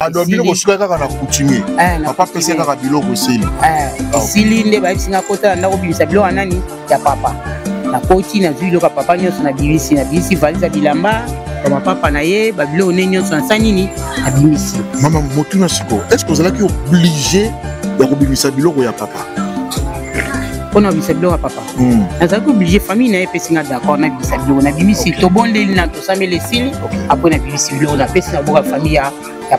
Ah, donc bino kosuka kaka na coutumier. Eh, papa pesi kaka biloko esili. Eh, ah, esili nde bayebisi nga kota na ndako bimisa biloko ya nani ya papa. Nakoti nazwi biloko ya papa nyonso nabimisi, nabimisi valise ya bilamba bamapapa na ye babiloko nde nyonso nasali nini nabimisi. Mama motuna sikoyo, est ce que ozalaki oblige ya kobimisa biloko ya papa? Mpo na kobimisa biloko ya papa nazalaki oblige, famille na ye epesi nga d'accord nabimisa biloko, nabimisi, tobondeli na tosambeli esili, apres nabimisi biloko napesi na boka famille ya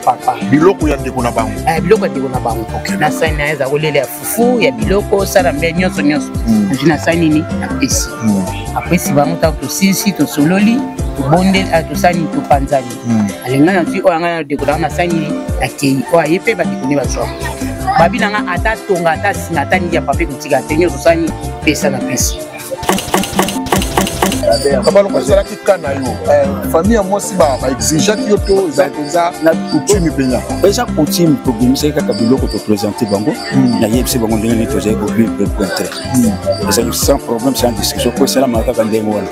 papa. Biloko ya ndeko na bango? Eh, biloko ya ndeko na bango. Na sani na ye eza kolela ya fufu ya biloko sala mbe nyonso nyonso. Nazwi nasali nini napesi. Apesi bango ntango tosilisi tosololi tobondeli ah, tosali topanzani. Alinga nazwi oyo anga na ndeko nanga nasali nini nakei oyo aye mpe bandeko nde bazwa babi na nga ata tonga ata singa ata nini ya papa ekotika te nyonso osali pesa na pesi. Papa lokola ezalaki ka na yo eh, famille ya mwasi baexigeaki yo to eza mpenza coutume mpenza? Eza coutume, tobimisaki kaka biloko toprésente bango. Nayebisi bango ndenge nini tozali kovivre pointre. Ezali sans problème, sans discussion, po esalamaka kaka ndenge wana.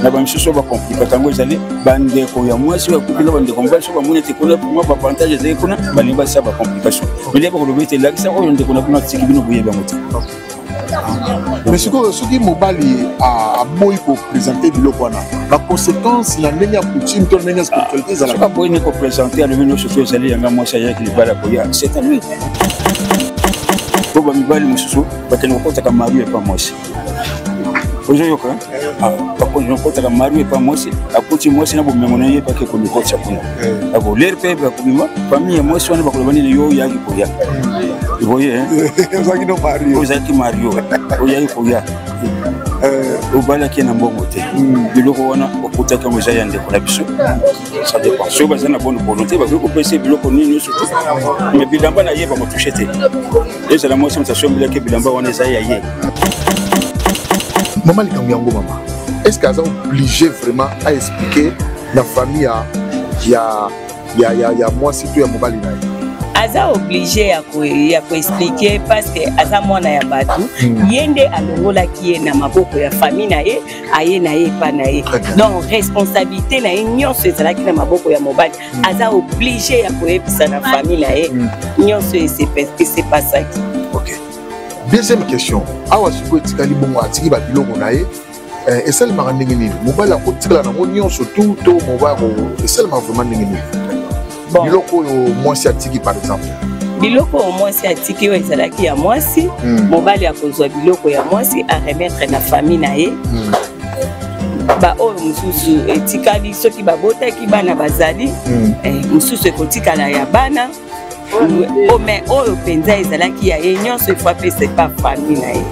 Na bamisusu oyo bakomplikaka yango ezali bandeko ya mwasi oyo akufi na bandeko mobali. So bamoni ete kuna mwa baavantage ezali kuna, balingi basala bacomplication. Mais nde bakoloba ete elakisa oyo ndeko na bino atiki bino, boyebi yango te. Mais sikoyo soki mobali aboyi koprésente biloko wana, baconséquence na ndenge ya coutume to na ndenge ya spiritualité ezalaka? Soki aboyi ne koprésente, alobi nyonso to ezali yanga, mwasi ayaki libala koya, c'est à lui. Po bamibali mosusu bakende kokotaka mario epa mwasi, ozoyoka, bakende kokotaka mario epa mwasi, akuti mwasi na bomengo na ye, bake komikotisa kuna, akolere mpe bakobima. Famille ya mwasi wana bakoloba nini? Yo oyaki koya boye, ozalaki no mario, ozalaki mario, oyaki koya, obalaki na mbongo te. Biloko wana okutaki yango eza ya ndeko na biso. Ça dépend, soki baza na bonne volonté bakoki kopesa biloko nini nyonso te, mais bilamba na ye bakotouche te. Ezala mwasi moto asombelaki bilamba wana, eza ya ye. Mama, likambo yango mama, est ce que aza obligé vraiment à expliquer na famille ya mwasi to ya mobali na ye? Aza obligé ya koexpliquer parce que aza mwana ya bato. Ye nde alongolaki ye na maboko ya famille na ye, aye na ye epa na ye. Donc responsabilité na ye nyonso ezalaki na maboko ya mobali. Aza obligé ya koyebisa na famille na ye nyonso esepasaki. Ok, deuxième question awa sikoyo etikali bongo, atiki babiloko na ye, esalemaka ndenge nini? Mobali akotikala nango nyonso tu to mobali esalemaka vraiment ndenge nini? Biloko oyo mwasi atiki par exemple. Biloko oyo mwasi atiki oyo ezalaki ya mwasi, mobali akozwa biloko ya mwasi aremettre na famille na ye. Baoyo mosusu etikali, soki babotaki bana bazali, mosusu ekotikala ya bana. Mais oyo mpenza ezalaki ya ye nyonso, il faut apesa epa famille na ye.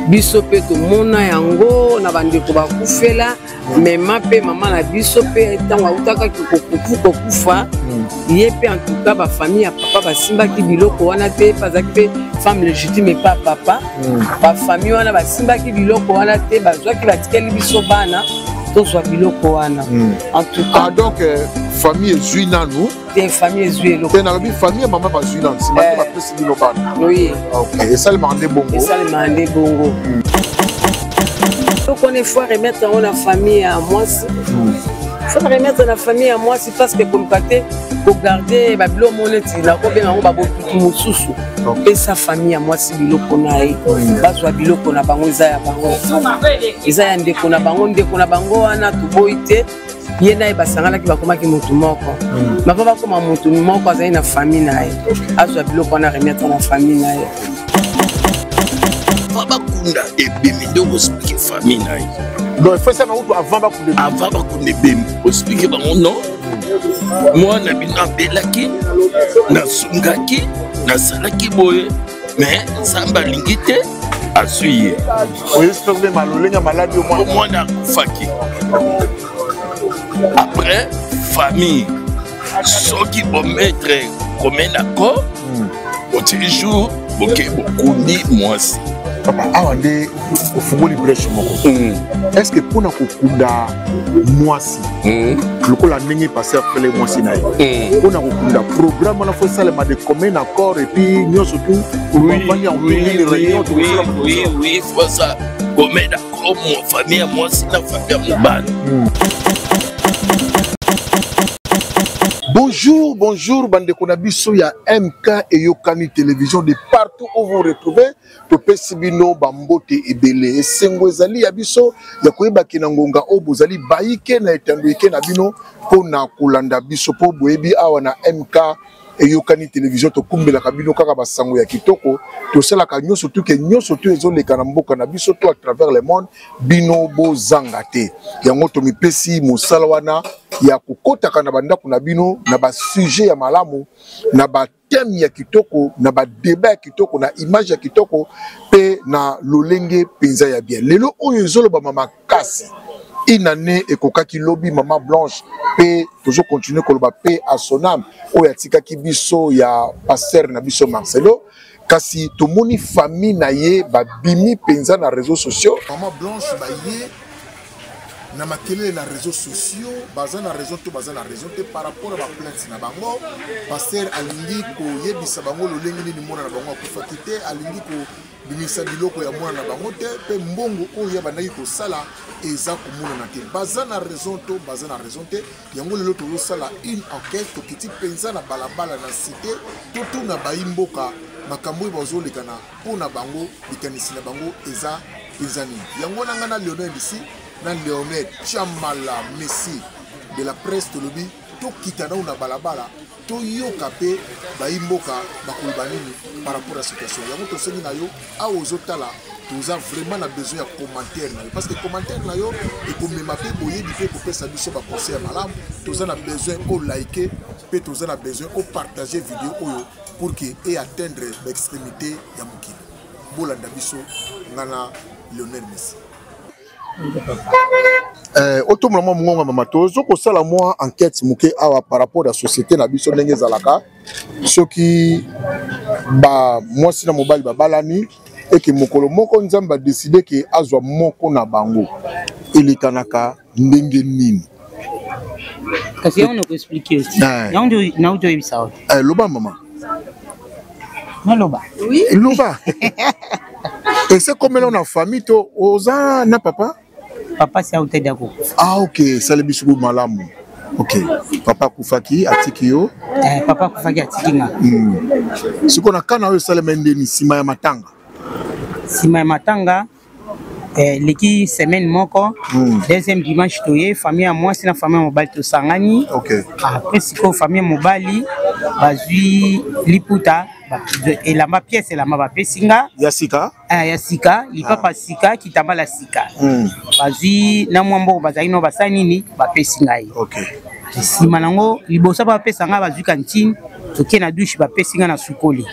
Biso mpe tomona yango na bandeko bakufela mema mpe mama na biso mpe ntango autakaki kokufa ye mpe, en tout cas bafamille ya papa basimbaki biloko wana te. Mpe azalaki mpe femme légitime epa papa. Bafamille wana basimbaki biloko wana te, bazwaki batikeli biso bana tozwa biloko wana en tout cas. Ah, donc famille ezwi nanu? Te, famille ezwi eloko te. Nalobi famille ya mama bazwi nanu, nsima nde bapesi bino bana? Oui. Ok, esalemaka nde bongo? Esalemaka nde bongo. Eloko wana il faut remettre yango na famille ya mwasi, faut remettre na famille ya mwasi parce que koluka te kogarde babiloko mo neti nakobenga yango babotutu mosusu. Pesa famille ya mwasi biloko na ye, bazwa biloko na bango, eza ya bango, eza ya ndeko na bango. Ndeko na bango wana toboyi te, ye na ye basanganaki bakomaki motu moko. Bava bakoma motu moko, azali na famille na ye, azwa biloko wana remettre na famille na ye. Fa bakunda ebembe nde okoexpliquer famille na ye. Donc il faut esala kutu avant bakunda? Avant bakunda ebembe, oexpliquer bango: non, mwana bino abelaki, nasungaki, nasalaki boye, mais Nzambe alingi te, azwi ye. Oyespere malolenge maladi yo mwana akufaki. Après famille soki bomettre commun accord, otie jour, boke bokundi mwasi. Papa, awa nde ofungoli brèche moko. Est ce que mpona kokunda mwasi, lokola ndenge pasteur fele mwasi na ye, mpona kokunda, programme wana faut esalema de commun accord et puis nyonso tu bafandi ya kotenir réunion? Oui, faut ça commun accord, famille ya mwasi na famille ya mobali. Bonjour, bonjour, bandeko na biso ya MK Eyokani Télévision de partout où vous vous retrouvez. Topesi bino bambote ebele. Esengo ezali ya biso ya koyebaki na ngonga oyo bozali bayike na etando eke na bino mpo na kolanda biso mpo boyebi awa na MK Eyokani Television tokumbelaka bino kaka basango ya kitoko, tosalaka nyonso tu ke nyonso tu ezoleka na mboka na biso to à travers le monde bino bozanga te. Yango tomipesi mosala wana ya kokotaka na bandako na bino na basujet ya malamu na ba thème ya kitoko na ba débat ya kitoko na image ya kitoko mpe na lolenge mpenza ya bien. Lelo oyo ezolobama makasi une année ekokaki lobi mama Blanche mpe tozo continuer koloba mpe à son âme oyo atikaki biso ya pasteur na biso Marcelo. Kasi tomoni famille na ye babimi mpenza na réseaux sociaux. Mama Blanche baye na makelele na réseaux sociaux, baza na raison to baza na raison te par rapport à ba plainte na bango. Pasteur alingi koyebisa bango lolenge nini mwana na bango akufaki te, alingi kobimisa biloko ya mwana na bango te, mpe mbongo oyo ya bandaki kosala eza komonana te. Baza na raison to baza na raison te. Yango lelo tozosala une enquête, tokiti mpenza na balabala na cité, totuna bayi mboka makambo oyo bazolekana mpo na bango, likanisi na bango eza mpenza nini. Yango wana ngai na Lionel ici, na Lionel Tshamala Messi de la presse, tolobi tokita nanu na balabala toyoka mpe bayi mboka bakoloba nini par rapport à situation. Yango tosengi na yo awa ozotala, toza vraiment na besoin ya commentaire na yo, parce que commentaire na yo ekomema mpe boyebi mpe ekopesa biso ba conseil ya malamu. Toza na besoin o liker mpe toza na besoin o partager video oyo pour que e atteindre ba extrémité ya mokili. Bolanda biso nga na Lionel Messi. Otombola mwa mongongo ya mama, tozo kosala mwa enquête moke awa par rapport ya société na biso ndenge ezalaka soki ba mwasi na mobali babalani eke mokolo moko Nzambe a décider ke azwa moko na bango, elekanaka ndenge nini? Kasi yango nako expliquer aussi. Yango ndio nauti oyebisa yo. Loba mama. Naloba. Oui. Loba. Ese komela na famille to oza na papa? Papa si auta dako. Ah ok, sale biso malamu. Ok, papa akufaki atiki yo? Papa akufaki atiki nga. Siko na kana oyo esalema ndeni nsima ya matanga? Nsima ya matanga leki semaine moko, deuxième dimanche toye famille ya mwasi na famille ya mobali tosangani. Après sikoyo famille ya mobali bazwi liputa, elamba, pièce elamba bapesi nga ya sika. Ya sika, lipapa sika, kitambala sika. Bazwi na mwa mbongo bazali no basali nini bapesi ngai. Nsima nango liboso bapesa ngai bazwi kantine, toke na douche bapesi ngai na sukoli.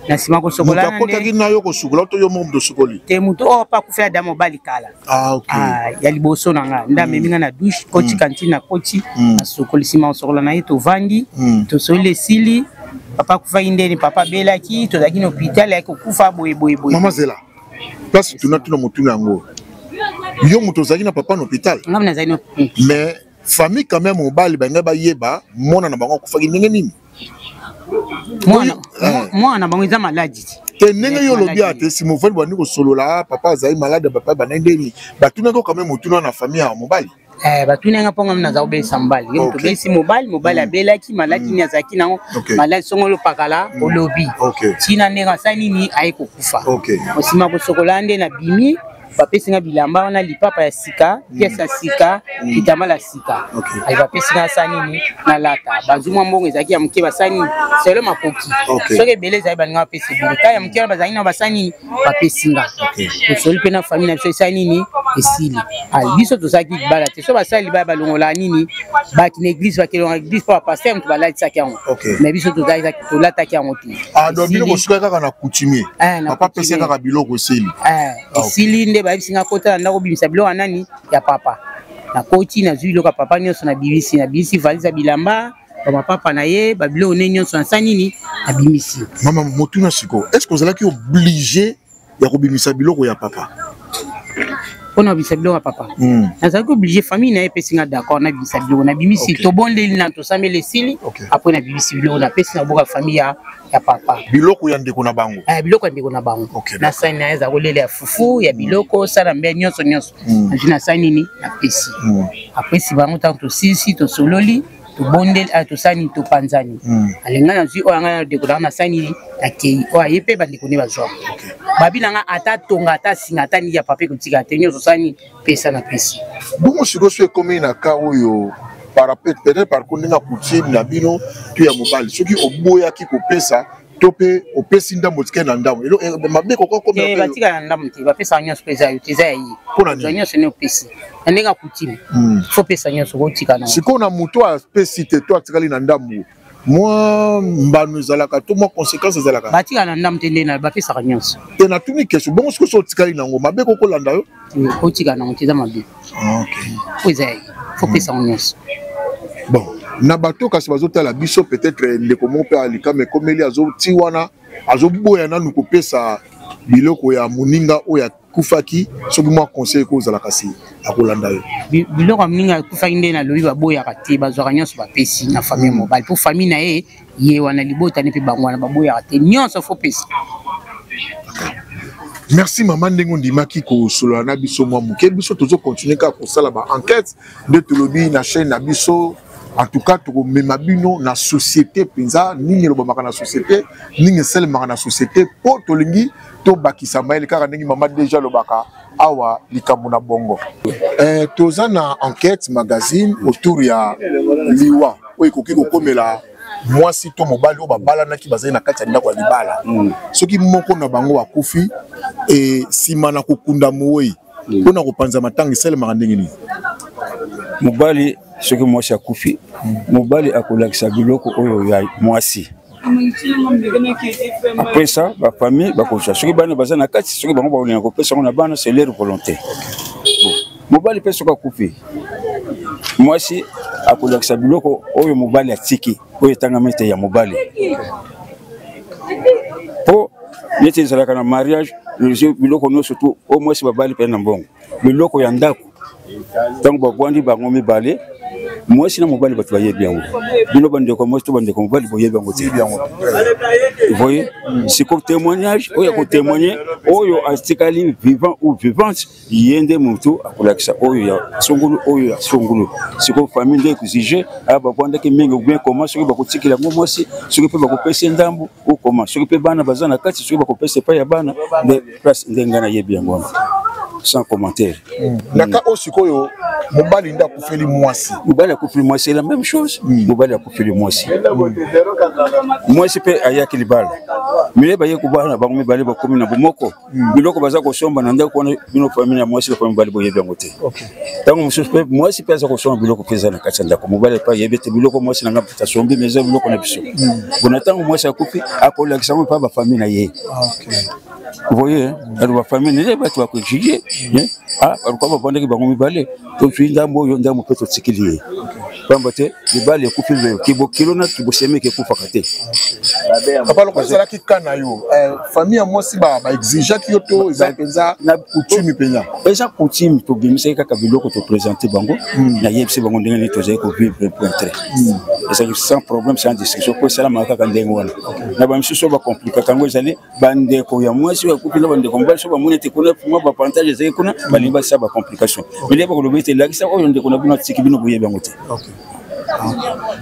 Na nsima kosokola moto akotaki na yo kosukola to yo moko moto osukoli? Te, moto oyo mpe akufi ada mobali kala. Ah, okay. Ah, ya liboso na ngai nde amemi ngai na douche, koti kantine na koti nasokoli. Nsima kosokola na ye tovandi, tosoli esili. Papa akufaki ndeni, papa abelaki, tozalaki na hôpital, ayaki kokufa boye boye boye. Mama zela place tuna tuna motuna yango, yo moto ozalaki na papa na hôpital? Ngai nazali na Mais famille quand même mobali bangai bayeba mwana na bango akufaki ndenge nini? Mwana na bango eza maladi. Te, ndenge yo olobi ate si mofali bandi kosolola, papa azali malade, papa banda ndeni batunaki quand même motuna na famille ya mobali? Batuni nga mpo nga naza kobelisa mobali. Ye moto obelisi mobali, mobali abelaki maladi nini azalaki nango? Maladi songolo pakala olobi ntina ndenge asali nini aye kokufa. Nsima kosokola nde nabimi, bapesi nga bilamba wana, lipapa ya sika, pièce ya sika, kitambala ya sika. Aye bapesi nga asali nini nalata. Bazwi mwa mbongo ezalaki ya moke, basali nini selo makoki. Soki ebele ezali balinga bapesa ebele, ka ya moke wana bazalaki na basali nini bapesi nga. Tosoli mpe na famille na biso esali nini esili. Biso tozalaki libala te, so basali libala balongola nini baki na église, bakelonga église mpo bapasteur moto balalisaki yango. Mais biso tolataki yango te. Ah, donc bino kosukaki kaka na coutumier? Papa apesi kaka biloko esili? Esili nde bayebisi nga kota na ndako obimisa biloko ya nani ya papa. Nakoti, nazwi biloko ya papa nyonso, nabimisi, nabimisi valise ya bilamba bamapapa na ye, babiloko ne nyonso nasa nini abimisi. Mama, motuna sikoyo, est ce que ozalaki obligé ya kobimisa biloko ya papa? Mpona kobimisa biloko ya papa, nazalaki obligé. Famille na ye epesi nga d'accord nabimisa biloko, nabimisi. Tobondeli na tosambeli esili. Après nabimisi biloko, napesi na boka famille ya papa. Biloko ya ndeko na bango? Biloko ya ndeko na bango. Nasali na ye eza kolela ya fufu ya biloko osala mbe nyonso nyonso. Nazwi nasali nini napesi. Apesi bango ntango tosilisi tosololi. Tobondeli, ah, tosani, topanzani. Alinga nazwi oyo anga ndeko nanga, nasani, nakei oyo aye mpe bandeko nde bazwa babi na nga, ata tonga, ata singa, ata nini ya papa ekotika te, nyonso osani, pesa na pesi. Bongo sikoyo so ekomi na cas oyo par peut-être par contre ndenge ya coutume na bino to ya mobali, soki oboyaki kopesa to mpe opesi ndambo, otikali na ndambo, mabe koka komela? Batikala na ndambo te, bapesaka nyonso mpe eza yo te, eza ya ye. Mpona nini? Nyonso nde opesi na ndenge ya coutume, faut pesa nyonso, kotika na Sikoyo na moto apesi te to atikali na ndambo, mwa mbano ezalaka to mwa conséquence ezalaka? Batikala na ndambo te, nde na bapesaka nyonso. Te, natuni question. Bongo sikoyo so otikali nango, mabe kokolanda yo? Otikala nango te, eza mabe. Po eza ya ye, faut pesa yango nyonso. Bon, na bato kasi bazotala biso, peut-être ndeko moko mpe alikama ekomeli, azoti wana, azoboya nanu kopesa biloko ya moninga oyo akufaki, soki mwa conseil ekozala, kasi akolanda yo. Biloko ya moninga akufaki, nde nalobi, baboyaka te, bazwaka nyonso, bapesi na famille ya mobali, mpo famille na ye, ye wana libotani mpe bango wana baboyaka te, nyonso faut pesa. Merci mama, ndenge ondimaki kosolola na biso mwa moke. Biso tozocontinue kaka kosala baenquête nde tolobi na chaîne na biso. En tout cas, tokomema bino na société mpenza, nini elobamaka na société, nini esalemaka na société, mpo tolingi tobakisa mayele kaka ndenge mama deja alobaka awa likambo na bongo. Toza na Enquête Magazine autour ya liwa oyo ekoki kokomela mwasi to mobali oyo babalanaki, bazali na kati ya ndako ya libala. Soki moko na bango akufi, nsima na kokunda mowei, mpona kopanza matanga, esalemaka ndenge nini? Mobali, soki mwasi akufi, mobali akolakisa biloko oyo ya mwasi. Après ça, bafamille bakozwa. Soki bana baza na kati, soki bango bakolinga kopesa yango na bana, c'est leur volonté. Bon, mobali mpe soki akufi, mwasi akolakisa biloko oyo mobali atiki, oyo etangami ete ya mobali, mpo neti ezalaka na mariage, biloko nyonso tu oyo mwasi babali mpe na mbongo, biloko ya ndako, ntango bavwandi bango mibale, mwasi na mobali, bato bayebi yango. Bino bandeko mwasi to bandeko mobali boyebi yango te. Voye siko témoignage oyo akotémoigne, oyo atikali vivant ou vivante, ye nde motu akolakisa oyo ya songolo, oyo ya songolo. Sikoyo famille nde exige aya bavwandaki mingi ou bien comment, soki bakotikela yango mwasi, soki mpe bakopesa ndambu ou comment, soki mpe bana baza na kati, soki bakopesa epai ya bana, nde place nde ngai nayebi yango wana, sans commentaire. Na cas oyo sikoyo mobali nde akufeli mwasi? Mobali akufeli mwasi, c'est la même chose. Mobali akufeli mwasi, mwasi mpe ayaki libala, mile baye kobala na bango mibale, bakomi na bomoko, biloko baza kosomba na ndako wana, bino famille ya mwasi na famille mobali boyebi yango te. Ntango mosusu mpe mwasi mpe aza kosomba biloko mpe eza na kati ya ndako, mobali mpe ayebi ete biloko mwasi na ngai mpe asombi, mais eza biloko na biso. Bona ntango mwasi akufi, akolakisa yango mpe bafamille na ye. Voye, alors bafamille nde bato bakoexige: ah, balukwa bavandaki bango mibale, tozwi ndambo oyo, ndambo mpe totikili ye, pamba te libala ekufi, kibokilo na kibosemeki ekufaka te. Papa, lokola ezalaki ka na yo, famille ya mwasi baexigeaki yo to eza mpenza coutume mpenza? Eza coutume. Tobimisaki kaka biloko, toprésente bango, nayebisi bango ndenge nini tozali kovivre, point trait. Ezalaki sans problème, sans discussion, po esalamaka kaka ndenge wana. Na bamisusu oyo bakomplikaka yango ezali bandeko ya mwasi oyo akufi na bandeko mobali. So bamoni ete kuna mwa bapartage ezali kuna, balingi basala bacomplication, mais bakoloba ete elakisa oyo ndeko na bino atiki, bino boyebi yango te.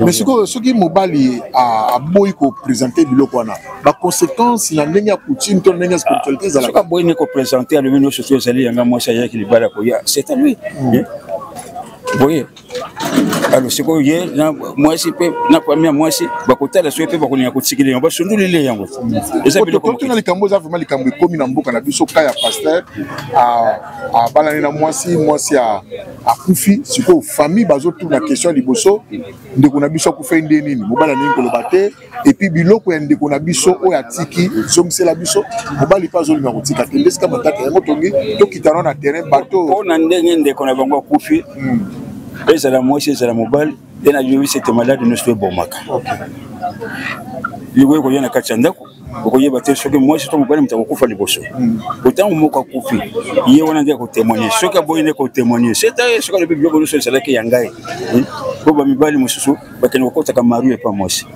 Mais sikoyo soki mobali aboyi koprésente biloko wana, baconséquence na ndenge ya coutume to na ndenge ya spiritualité ezalaka? Soki aboyi ne koprésente, alobi nyonso to ezali yanga, mwasi ayaki libala koya, c'est à lui. Voye, alors sikoyo ye na mwasi mpe na famille ya mwasi bakotala soki mpe bakolinga kotikela yango, basundulile yango. Eza biloko totuna. Likambo eza vraiment likambo ekomi na mboka na biso, ka ya pasteur abalani na mwasi, mwasi akufi. Sikoyo famille bazotuna question ya liboso: ndeko na biso akufai nde nini? Mobali alingi koloba te. Et puis biloko ya ndeko na biso oyo atiki, zongisela biso. Mobali mpe azolinga kotika te. Nde esika matata yango tongi tokitana na terrain bato. Mpo na ndenge ndeko na bango akufi, ezala mwasi, ezala mobali, nde nayebi sete malade nyonso ebomaka libo ekoya na kati ya ndako, okoyeba te soki mwasi to mobali moto akokufa liboso. Otango moko akufi, ye wana nde akotémoigne. Soki aboyi nde kotémoigne, seta ye. Soki alobi biloko nyonso ezalaki ya ngai, po bamibali mosusu bakende kokotaka mari epa mwasi.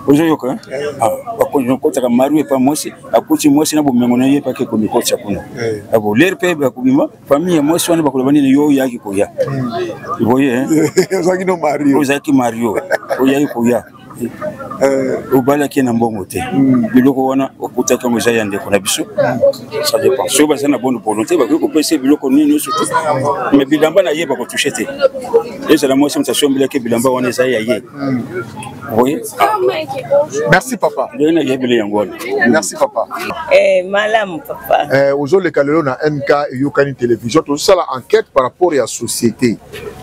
Ozoyoka, akotaka mario epa mwasi, akuti mwasi na bomengo na ye epaki komikotisa kuna. Abo lere mpe bakobima famille ya mwasi wana, bakoloba nini? Yo oyaki koya boye, ozalaki no mario, ozalaki mario, oyaki koya, obalaki na mbongo te. Biloko wana okutaki yango eza ya ndeko na biso. Ça dépend, soki baza na bonne volonté, bakoki kopesa biloko nini nyonso te, mais bilamba na ye bakotouche te. Ezala mwasi moto asombelaki bilamba wana, eza ya ye. Oui. Merci papa. Ndenge nayebeli yango wana. Merci papa. Eh, malamu papa. Eh, ozoleka lelo na MK Eyokani Télévision, tozosala enquête par rapport ya société.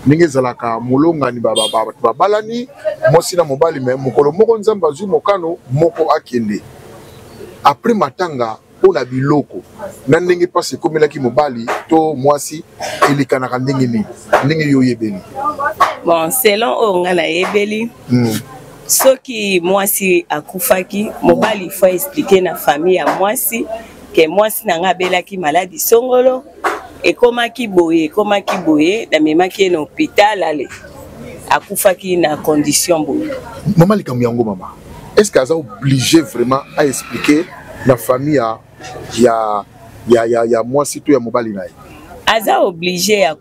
Ndenge ezalaka, molongani, bato babalani, mwasi na mobali, mais mokolo moko Nzambe azwi mokano moko akende. Après matanga, mpo na biloko na ndenge mpasi ekomelaki mobali to mwasi, elekanaka ndenge nini, ndenge yo oyebeli? Bon, selon oyo ngai nayebeli, soki mwasi akufaki, mobali faut expliquer na famille ya mwasi ke mwasi na ngai abelaki maladi songolo, ekomaki boye, ekomaki boye, namemaki ye na hôpital, ale akufaki na condition boye. Mama, likambo yango, mama, est ce que aza obligé vraiment à expliquer na famille ya mwasi to ya mobali na ye? Aza obligé ya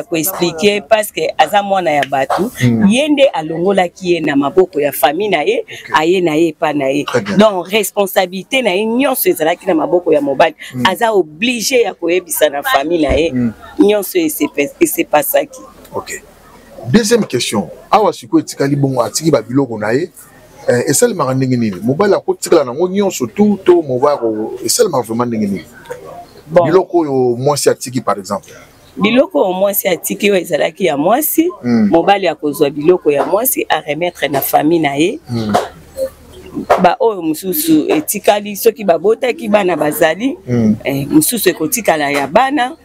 koexpliquer parce que aza mwana ya bato. Ye nde alongolaki ye na maboko ya famille na ye, aye na ye epa na ye, donc responsabilité na ye nyonso ezalaki na maboko ya mobali. Aza obligé ya koyebisa na famille na ye nyonso esepasaki. Ok, deuxième question awa sikoyo, etikali bongo, atiki babiloko na ye, esalemaka ndenge nini? Mobali akotikala nango nyonso tu to mobali esalemaka vraiment ndenge nini? Bon. Biloko oyo mwasi atiki, par exemple. Biloko oyo mwasi atiki, oyo ezalaki ya mwasi, mobali akozwa biloko ya mwasi, aremettre na famille na ye. Baoyo mosusu etikali, soki babotaki bana bazali, mosusu ekotikala ya bana.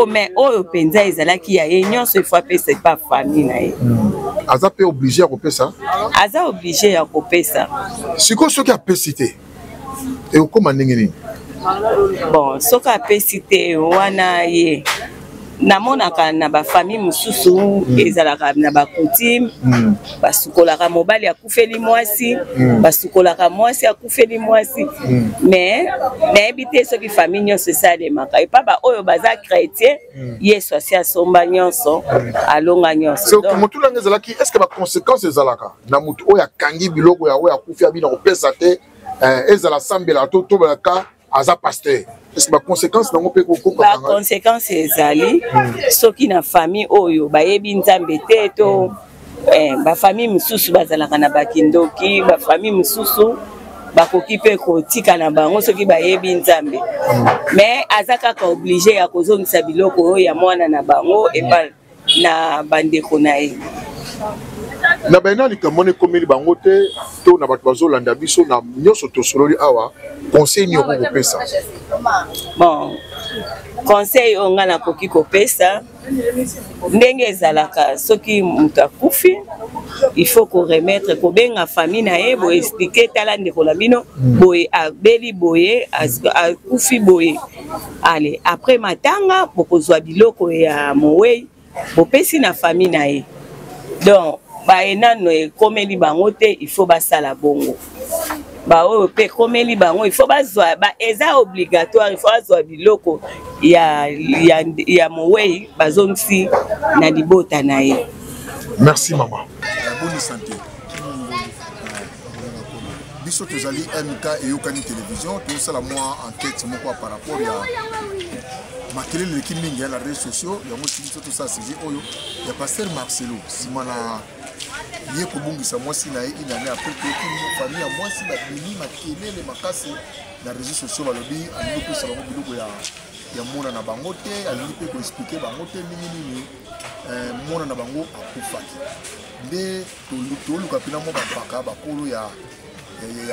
Mais oyo mpenza ezalaki ya ye nyonso, il faut apesa epa famille na ye. Aza mpe obligé ya kopesa? Aza obligé ya kopesa. Sikoyo soki apesi te, ekokóma ndenge nini? Bon, soki apesi te wana, ye namonaka na bafamille mosusu ezalaka na bacoutume, basukolaka mobali akufeli mwasi, basukolaka mwasi akufeli mwasi. Mais nayebi te soki famille nyonso esalemaka. Epa baoyo baza chrétien, Yesu asi asomba nyonso, alonga nyonso. Motu nanga ezalaki, est ce que baconséquence ezalaka na motu oyo akangi biloko ya oyo akufi, abina kopesa te, ezala sambela to tobalaka, aza pasteur, est ce que baconséquence nango mpe? Baconséquence ezali soki na famille oyo bayebi Nzambe te to bafamille mosusu bazalaka na bakindoki, bafamille mosusu bakoki mpe kotika na bango soki bayebi Nzambe. Mais aza kaka obligé ya kozongisa biloko oyo ya mwana na bango epa na bandeko na ye. Na bayina likambo wana ekomeli bango te to na bato bazolanda biso, na nyonso tosololi awa, conseil nini okoki kopesa? Bon, conseil oyo ngai nakoki kopesa, ndenge ezalaka, soki moto akufi, il faut koremettre, kobenga famille na ye, boexpliquer: tala ndeko na bino boye abeli boye, akufi boye. Ale après matanga, bokozwa biloko ya mowei, bopesi na famille na ye. Donc baye nano ekomeli bango te, il faut basala bongo. Baoyo mpe ekomeli bango, il faut bazwa ba, eza obligatoire, il faut bazwa biloko ya mowei, bazongisi na libota na ye. Merci mama. Boni santé? Biso tozali MK Eyokani Télévision, tozosala mwa enquête moko par rapport ya makelele eleki mingi ya na réseaux sociaux. Yango esi biso tosala sujet oyo ya pasteur Marcelo, nsima na ye kobungisa mwasi na ye une année après. Toyoki famille ya mwasi babimi makelele makasi na réseaux sociaux, balobi alingi kopesa bango biloko ya mwana na bango te, alingi mpe koexpliquer bango te ndenge nini mwana na bango akufaki. Nde toluka mpena mwa bampaka bakolo ya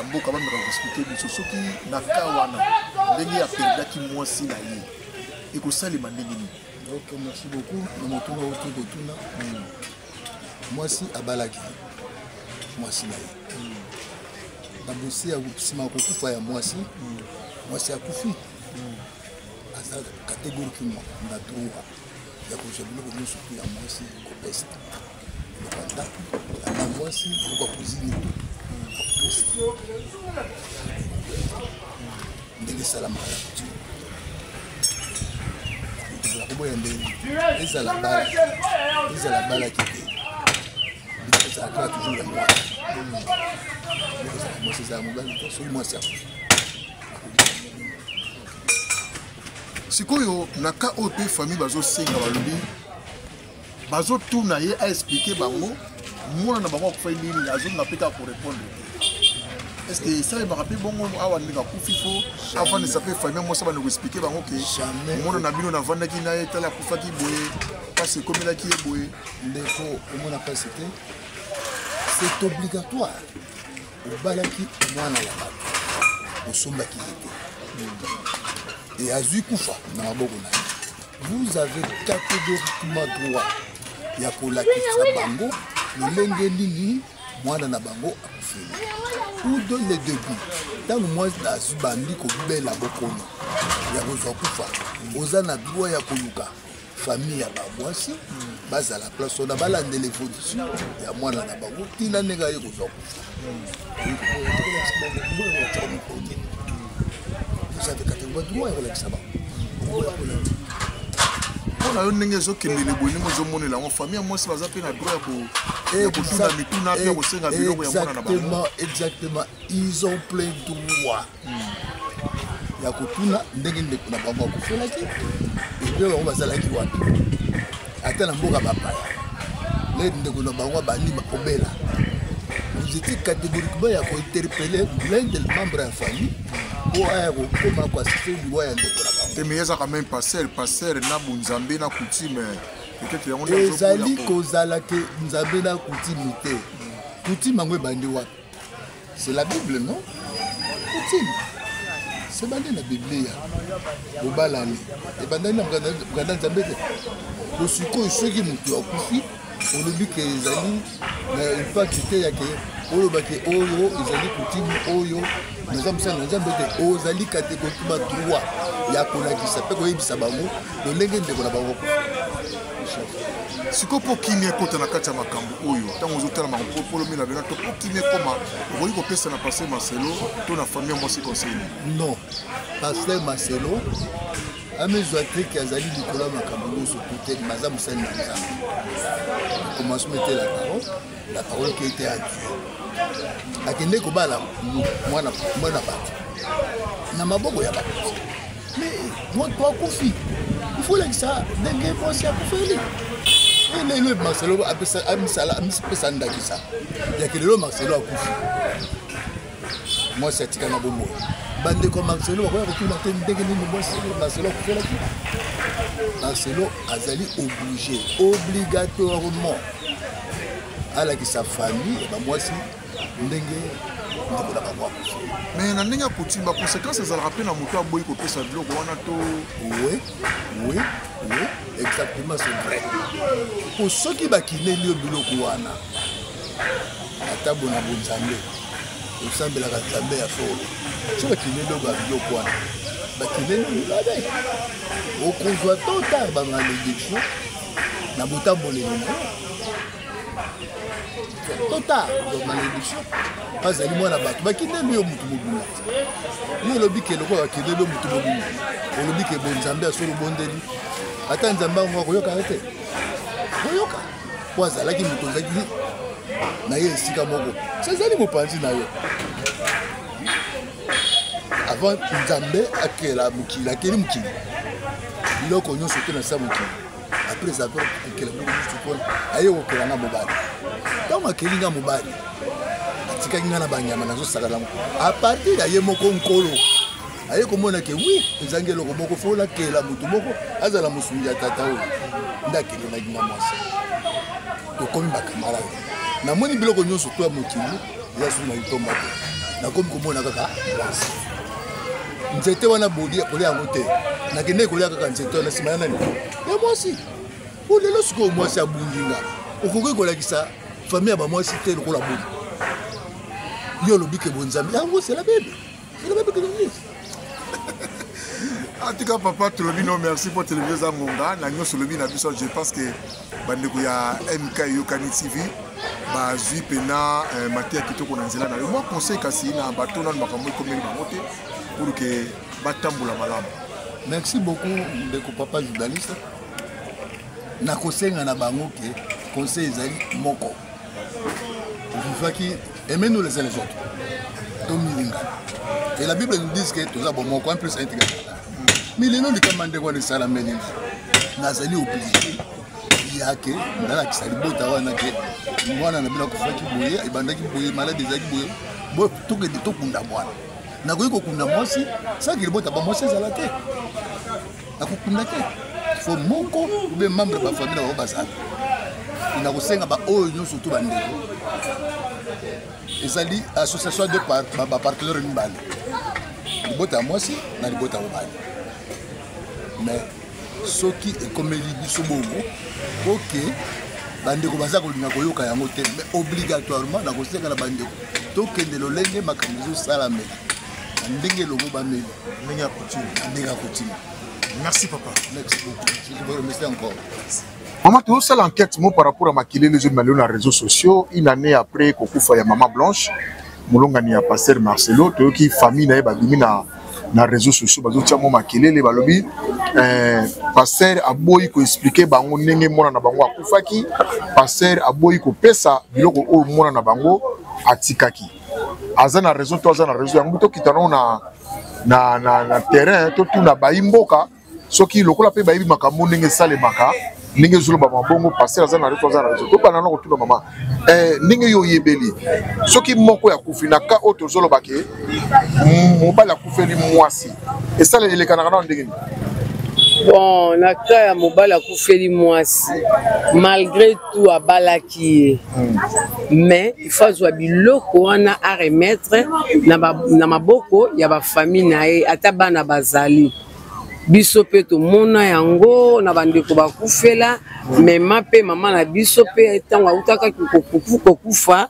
mboka bameka koexpliquer biso soki na ka wana, ndenge aperdaki mwasi na ye, ekosalema ndenge nini. Ok, merci beaucoup na motuna outi kotuna. Mwasi abalaki mwasi na ye na bosi ya nsima ya kokufa ya mwasi. Mwasi akufi, aza catégoriquement na droit ya kozwa biloko nyonso tu ya mwasi, kopesa biloko ya ndako ya mwasi, biloko ya cuisine, tout. Akopesa ndenge esalamaka na coutume. Ezala koboya ndenge ezala bala, ezala balaki te, ezala kaka toujours ya mwasi. Ezala mwasi, ezala mobali te. Soki mwasi akufi, Sikoyo na ka oyo mpe famille bazosenga, balobi bazotuna ye aexpliquer bango mwana na bango akufai nini, azonga mpe kaka korépondre te. Est ce que esalemaka mpe bongo awa, ndenge akufi, fo afandisa mpe famille mwasi, banda koexpliquer bango ke mwana na bino navandaki na ye, tala akufaki boye, mpasi ekomelaki ye boye? Ndeko, omona mpasi te, c'est obligatoire. Obalaki mwana ya bato, osombaki ye te, e azwi kufa na maboko na ye. Vous avez catégoriquement droit ya kolakisa bango lolenge nini mwana na bango akufeli. Ou de le début, ntango mwana azwi, bandi kobela bokono ya kozwa kufa, oza na droit ya koluka famille ya bamwasi, bazala place wana, balandela évolution ya mwana na bango ntina ndenge aye kozwa kufa. Vous avez catégoriquement droit ya kolakisa bango. Mpo na yo, ndenge ezokendele boye, ndenge ozomonela yango, famille ya mwasi baza mpe na droit ya kotuna mituna mpe ya kosenga biloko ya mwana na bango? Exactement, exactement, ils ont plein droit ya kotuna ndenge ndeko na bango akufelaki, epe bango bazalaki wapi, ata na mboka bapaya le ndeko na bango abandi kobela. Vous étiez catégoriquement ya kointerpeller l'un des membres ya famille mpo aya kokoma koassister liwa ya ndeko na bango. Te, mais ezaka même pasteur na bonzambe na coutume, peut-être yango. Ezali kozala ke nzambe na coutume te. Coutume yango ebandi wapi? C'est la Bible, non? Coutume sebandi na Biblia. Bobalani ebandani na mokanda Nzambe te. Bosikoyo, soki moto akufi, olobi ke ezali na impact te ya ke oloba ke oyo ezali coutume, oyo naza mosala na Nzambe te. Ozali catégoriquement droit ya kolakisa mpe koyebisa bango lolenge ndeko na bango akufi. Sikoyo, mpo kimia ekota na kati ya makambo oyo, ntango ozotala makambo polomela bena to mpo kimia ekoma, okoki kopesa na pasteur Marcelo to na famille ya mwasi conseil? Non, pasteur Marcelo amizwa te ke azali likolo ya makambo nyonso tu te. Aza mosali na Nzambe. Commencement était la parole, la parole qui était à Dieu. Akende kobala mwana mwana bato na maboko ya bato, mais moto akufi, il faut lakisa ndenge mwasi akufeli. Lelo Marcelo amipesa ndakisa yake. Lelo Marcelo akufi, mwasi atika na bomoi. Bandeko ya Marcelo bakoya kotuna te ndenge nini mwasi Marcelo akufelaki? Marcelo azali obligé obligatoirement alakisa famille ya bamwasi ndenge ndeko na bango akufi. Mais na ndenge ya coutume, baconséquence ezalaka mpe na moto aboyi kopesa biloko wana to? Oui, exactement, c'est vrai. Po soki bakineli yo biloko wana, ata bona bonzambe osambelaka, Nzambe ya solo, soki bakineli yo babiloko wana, bakineli yo libabe, okozwa tôt tard bamalédiction na botamboleli na yo. Tôt tard ozwa malédiction. Azali mwana bato, bakindeli yo motu mobima. Yo olobi ke lokola bakindeli yo motu mobima, olobi ke bonzambe ya solo obondeli, ata Nzambe yango akoyoka yo te. Koyoka po azalaki moto ozalaki na ye esika moko, so ezali mopanzi na yo. Avant Nzambe akela mokili, akeli mokili, biloko nyonso te na sa mokili. Après avoir kokela biloko nyonso, mpona aye kokela nga mobali. Ntango akeli nga mobali, atikaki nga na banyama, nazosaka nango. À partir ya ye moko Nkolo aye komona ke wi, ezangi eloko moko, fo nakela motu moko azala mosungi ya tata oyo. Nde akelelaki nga mwasi, tokomi bacamarade. Namoni biloko nyonso to ya mokili eza susu na litomba te, nakomi komona kaka mwasi. Nzete wana bolia, kolia yango te, nakendeki kolia kaka nzete wana nsima ya nani? Ya mwasi. Po lelo sikoyo mwasi abungi nga, okoki kolakisa famille ya bamwasi te lokola boni yo olobi ke bonzambe yango. C'est la Bible, c'est la Bible que nous dit. En En tout cas, papa, tolobi no merci pour télévision eza ngonga na nyonso olobi na biso. Je pense que bandeko ya MK Yokani TV bazwi mpena euh, mateya kitoko na nzela na yo. Mwa conseil kasi na bato nano makambo ekomeli bango te pour que batambola malamu. Merci beaucoup ndeko papa journaliste. Nakosenga na bango ke conseil ezali moko. Vivaki aimez-nous les uns les autres. Tomilingana. Et la Bible nous dit que toza bomoko 1 plus 1 égale. Mais lelo likambo ndenge wana esalameli nazali oblige yake nalakisa libota wana ke mwana na bino akufaki boye ebandaki boye maladi ezalaki boye tokende tokunda mwana nakoki kokunda mwasi saki libota bamwasi ezala te nakokunda te fo moko obe membre bafamile na bango bazala nakosenga baoyo nyonso to bandeko ezali association de bapartenaire mibale libota ya mwasi na libota ya mobali mais soki ekomeli biso bongo oke bandeko baza kolinga koyoka yango te mais obligatoirement nakosenga na bandeko tokende lolenge makambo ezosalamela na ndenge elongo bameli ndenge ya coutume na ndenge ya coutume. Merci papa. Merci beaucoup, je vous remercie encore. Maman, tozosala enquête mo par rapport à makelele ezobima lelo na réseaux sociaux une année après kokufa ya mama Blanche, molongani ya pasteur Marcelo. Toyoki famille na ye babimi na na réseaux sociaux bazotia mo makelele, balobi eh, pasteur aboyi koexplike bango ndenge mwana na bango akufaki, pasteur aboyi kopesa biloko oyo mwana na bango atikaki. Aza na raison to aza na raison yango? Tokita nango na, na, na, na terrain, totuna bayi mboka soki lokola mpe bayebi makambo ndenge esalemaka, ndenge ezoloba mabongo. Pasteur aza na raison, aza na raison? Tobanda na kotuna mama eh, ndenge yo oyebeli soki moko ya kufi na ka oyo tozoloba ke mobali akufeli mwasi, esala elekanaka nano ndenge nini? Bon, na cas ya mobali akufeli mwasi, malgré tout abalaki ye, mais il faut azwa biloko wana aremettre na, ba, na maboko ya bafamille na ye, ata bana bazali. Biso mpe tomona yango na bandeko bakufela mema mpe mama na biso mpe ntango autaka kokufa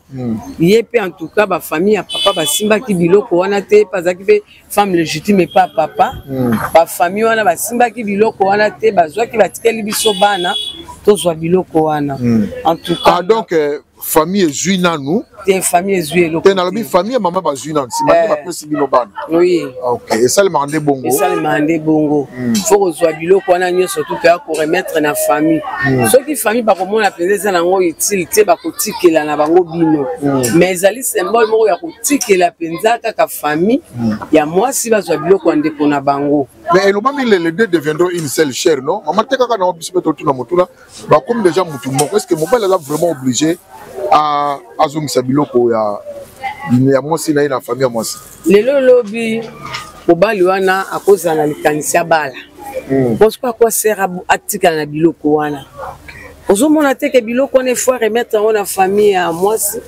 ye mpe, en tout cas bafamille ya papa basimbaki biloko wana te, mpe azalaki mpe femme légitime epa papa. Bafamille wana basimbaki biloko wana te, bazwaki batikeli biso bana tozwa biloko wana. En tout cas Ah, donc euh, famille ezwi nanu te, famille ezwi eloko te. Nalobi famille ya mama bazwi nanu, nsima nde Eh. bapesi bino bana. Oui. Ok, esalemaka nde bongo. Esalemaka nde bongo. Fo kozwa biloko wana nyonso tu mpe akoremettre na famille. Soki famille bakomona mpenza eza nango utile te, bakotikela na bango bino. Mais ezali symbole moko ya kotikela mpenza kaka famille ya mwasi bazwa biloko ya ndeko na bango. Mais elobami les deux deviendront une seule chair, non mama? Te kaka na biso mpe totuna motuna, bakomi déjà mutu moko. Est ce que mobali aza vraiment obligé azongisa biloko ya mwasi na ye na famille ya mwasi? Lelo lobi mobali wana akozala na likanisi ya bala. Parce que akosera atikala na biloko wana, ozomona te ke biloko wana efo remettre yango na famille ya mwasi.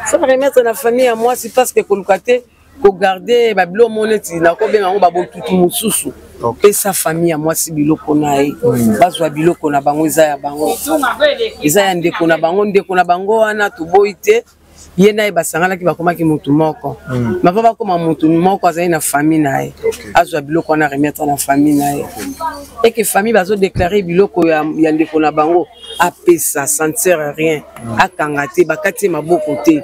Faut remettre na famille ya mwasi parce que koluka te kogarde babiloko mo neti nakobenga yango babotutu mosusu. Pesa famille ya mwasi biloko na ye, bazwa biloko na bango, eza ya bango, eza ya ndeko na bango. Ndeko na bango wana toboyi te, ye na ye basanganaki bakomaki motu moko. Mava bakoma motu moko, azali na famille na ye, azwa biloko wana remettre na famille na ye. Eke famille bazodeklare biloko ya ndeko na bango, apesa, ça ne sert à rien. Akanga te, bakati ye maboko te,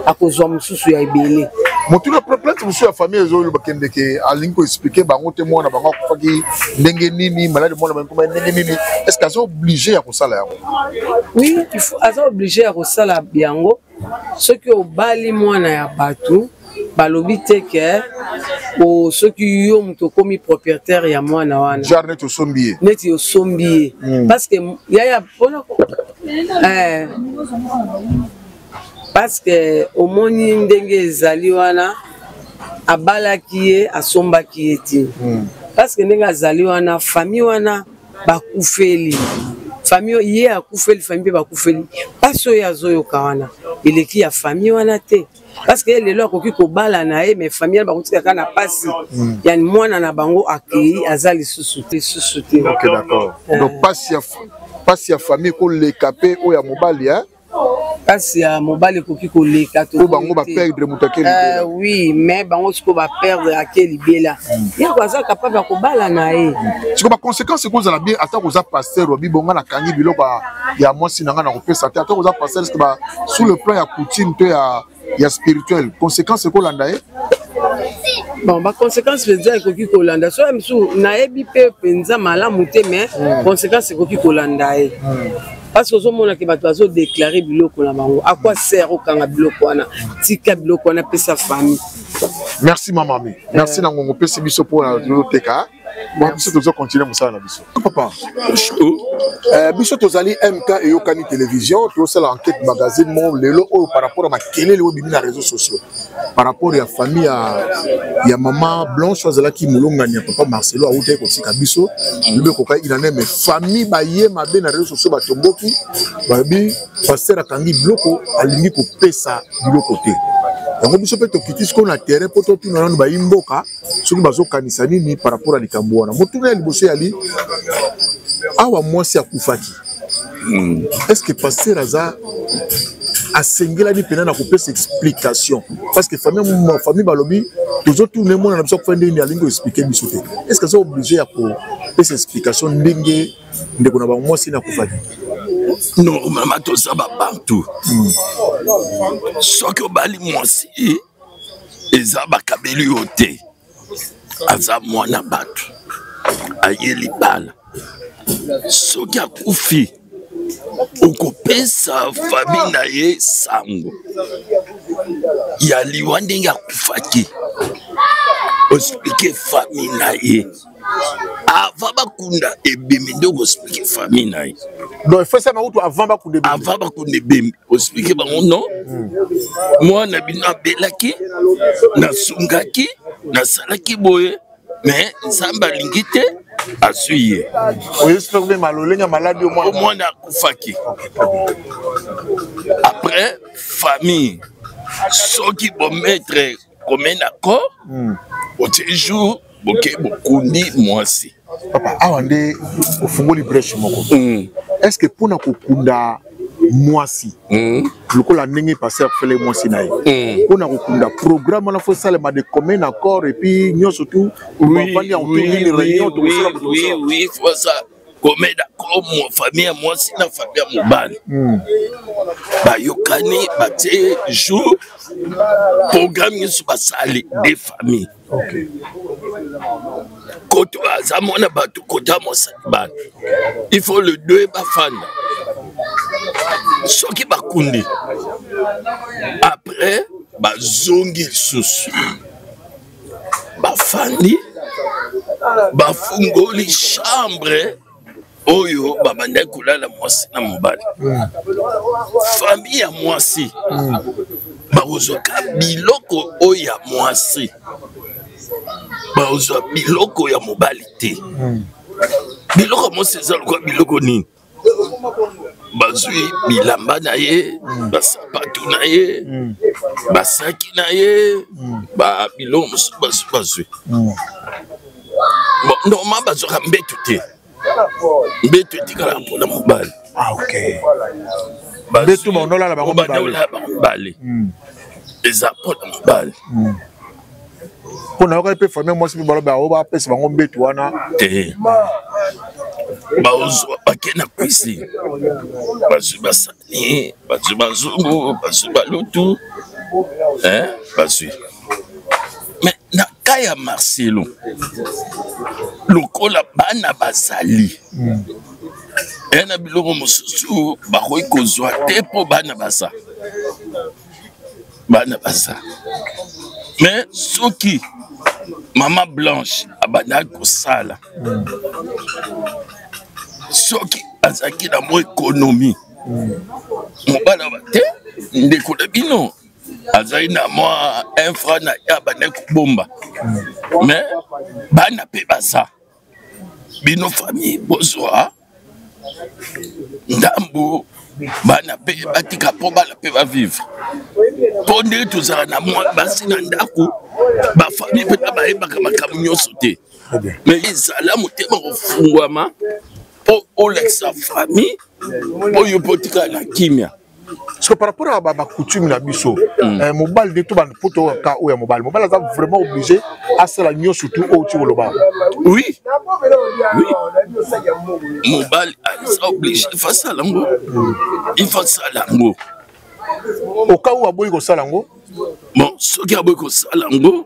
akozwa mosusu ya ebele. Motuna, plainte mosusu ya famille ezoloba kendeke alingi koexplike bango te mwana bango akufaki ndenge nini, maladi mwana bango ekomaki ndenge nini. Est ce que aza obligé ya kosala yango? Oui, il faut, aza obligé ya kosala yango. Soki obali mwana ya bato, balobi te ke soki yo moto okomi propriétaire ya mwana wana. Genre neti osombi ye. Neti osombi ye. Parce que yaya mpona parce que omoni ndenge ezali wana, abalaki ye, asombaki ye te. Parce que ndenge azali wana, famille wana bakufeli famille, ye akufeli famille mpe bakufeli, mpasi oyo azoyoka wana eleki ya famille wana te. Parce que lelo akoki kobala na ye, mais famille wana bakotika kaka na pasi. Yani mwana na bango akei, aza lisusu te, lisusu te. Ok, d'accord. Donc pasi ya famille ekoleka mpe oyo ya mobali, hein? Makasi ya mobali ekoki koleka. Po bango baperdre moto ake libela. Oui, mais bango sikoyo baperdre, ake libela. Ye ko aza capable ya kobala na ye. Sikoyo baconséquence ekozala bien, ata koza pasteur obi bonga nakangi biloko ya mwasi na ngai na kopesa te, ata koza pasteur, est-ce ba sur le plan ya coutume to ya spirituel, conséquence ekolanda ye? Bon, baconséquence mpenza ekoki kolanda so ya mosusu, nayebi mpe mpenza malamu te, mais conséquence ekoki kolanda ye parce que ozomonake bato bazodéclarer biloko na bango. À quoi sert okanga biloko wana? Tika biloko wana, pesa famille. Merci mamami, merci na ngongo opesi biso mpona tozoteka. Bon, biso tozocontinue mosala na biso, papa. Biso tozali MK Eyokani Télévision, tozosala enquête magazine mo lelo oyo par rapport ya makelele oyo bimi na réseaux sociaux par rapport ya famille ya mama Blanche, azalaki molongani ya papa Marcelo, awutaki kotika biso lobi ekokai inane. Mais famille baye mabe na réseaux sociaux, batomboki, balobi pasteur akangi biloko, alingi kopesa biloko te. Yango biso mpe tokiti sikoyo na terrain mpo totuna nanu bayi mboka soki bazokanisa nini par rapport ya likambo wana. Motuna ya liboso yali awa: mwasi akufaki, est ce que pasteur aza asengelani mpena na kopesa explication? Parce que famille balobi tozotuna mwana na biso akufa ndenge alingi koexpliquer biso te. Est ce que aza obligé ya kopesa explication ndenge ndeko na bango mwasi nakufaki? Normalement toza babantu. Soki obali mwasi, eza bakabeli yo te, aza mwana bato, aye libala. Soki akufi, okopesa famille na ye sango ya liwa ndenge akufaki, oexpliquer famille na ye avant bakunda ebembe nde okoexpliquer famille na ye. Donc efesama kutu avant bakunda ebembe? Avant bakunda ebembe, oexpliquer bango: non, mwana bino abelaki, nasungaki, nasalaki boye, mais Nzambe alingi te, azwi ye. Oexpliquer malolenge ya maladi. Mwana akufaki. Après, famille soki bomettre commun accord, otie jour, boke bokundi mwasi. Papa, awa nde ofungoli brèche moko. Est ce que mpona kokunda mwasi, lokola ndenge pasteur akufeli mwasi na ye, mpona kokunda, programme wana fo esalema de commun accord et puis nyonso tu bafandi autour d'une réunion? Oui, faut ça commun d'accord, famille ya mwasi na famille ya mobali bayokani, batie jour, programme nyonso basali de famille. Koto aza mwana bato, kota mosali bana, il faut le deux bafanda. Soki bakundi, après bazongi lisusu, bafandi, bafungoli chambre oyo babandaki kolala mwasi na mobali. Famille ya mwasi bakozwaka biloko oyo ya mwasi, bakozwa biloko ya mobali te. Biloko ya mwasi eza lokola biloko nini? Bazwi bilamba na ye, basapatu na ye, basaki na ye, babiloko mosusu bazwi. Bazwi, bon, normal bazwaka mbeto te, mbeto etikalaka mpona mobali. Ah, ok, mbeto bandolala bango. Bandolala bango mibale, eza mpona mobali. Mpo nayokaki mpe famille mwasi mpe balobi ao bapesa bango mbeto wana. Te, bazwa, bake na cuisine, bazwi basani, bazwi bazungu, bazwi balutu, bazwi. Mais na ka ya Marcelo, lokola bana bazali, eya na biloko mosusu bakoki kozwa te mpo bana baza, bana baza. Mais soki mama Blanche abandaki kosala, soki azalaki na mwa économie, mobali aba te, ndeko na bino azali na mwa infra na ye, abandaki kobomba, mais bana mpe baza, bino famille bozwa ndambo, bana mpe batika mpo bana mpe bavivre. Mpo ndenge tozala na mwa basi na ndako, bafamille mpe na bayebaka makambo nyonso te. Mais ezala motema kofungwama mpo olakisa famille oyo mpo otikala na kimia. Parce que par rapport à ba coutume na biso, mobali nde to ba poto ka oyo ya mobali, mobali aza vraiment obligé asala nyonso tu oyo ti koloba. Oui, oui, mobali aza obligé, il faut asala yango, il faut asala yango. Au cas où aboyi kosala yango? Bon, soki aboyi kosala yango,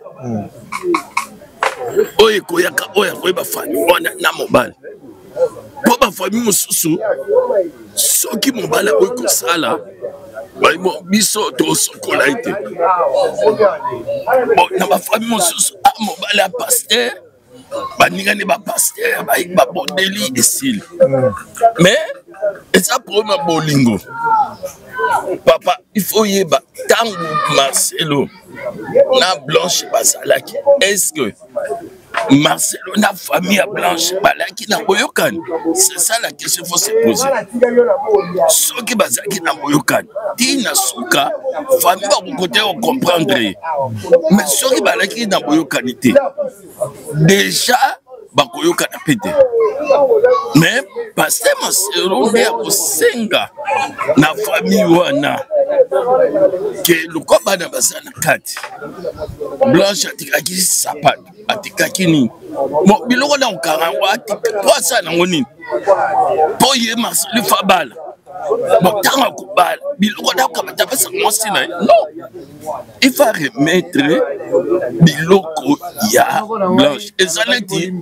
oyo ekoyaka, oyo akoyeba famille wana na mobali, mpo bafamille mosusu, soki mobali aboyi kosala, bon, biso tosokola ye te. Bon, na bafamille mosusu, a mobali ya pasteur, baningani bapasteur babondeli, esili. Mais eza problème ya bolingo, papa. Il faut oyeba, ntango Marcelo na Blanche bazalaki, est ce que Marcelo na famille ya Blanche balaki na boyokani? C'est ça la question faut se poser. Soki bazalaki na boyokani ntina suka, famille bakokote kocomprendre ye. Mais soki balaki na boyokani te, déjà bakoyokana mpe te. Mais pasteur Marcelo nde akosenga na famille wana ke lokwa bana baza na kati, Blanche atikaki sapato, atikaki nini, bon, biloko na kokanga yango, po asala yango nini, mpo ye Marcelo fa bala. Bon, ntango akobala, biloko na kokamata, apesa mwasi na ye? Non, il faut remettre biloko ya Blanche. Eza neti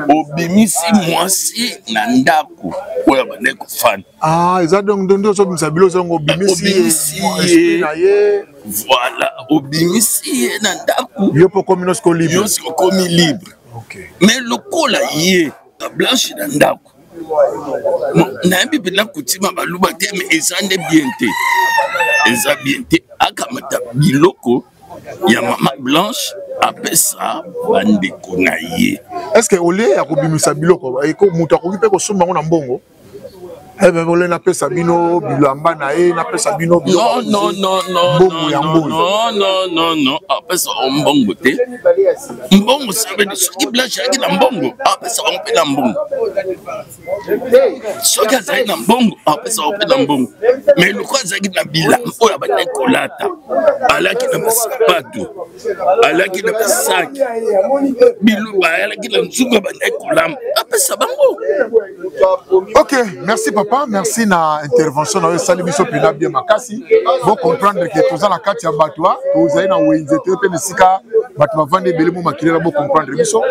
obimisi mwasi na ndako oyo abandaki kofanda. Ah, eza donc nde ozobimisa biloko zongo, obimisi ye na ye. Voilà, obimisi ye na ndako. Yo mpo okomi nosiko libre. Yo siko okomi libre. Mais lokola ye Blanche na ndako, nayebi mpenza kotima baluba te, mais eza nde bien te, eza bien te. Akamata biloko ya mama Blanche, apesa bandeko na ye. Est ce que au lieu ya kobimisa biloko, moto akoki mpe kosomba yango na mbongo? Ole napesa bino bilamba na ye, napesa bino mbongo yango. Non, non, non, non, apesa bango mbongo te. Mbongo sabedi, soki Blanche ayaki na mbongo, apesa bango mpe na mbongo. Soki azalaki na mbongo, apesa bango mpe na mbongo. Mais lokola azalaki na bilamba oyo abandaki kolata, alaki na basapato, alaki na basaki, biluba, alaki na nzungu abandaki kolamba, apesa bango. Ok, merci papa, merci na intervention na yo, esali biso mpena bien makasi. Bocomprendre ke toza na kati ya bato, tozali na wenze te, mpe na esika bato bavandi ebele, mo makilela, bocomprendre biso.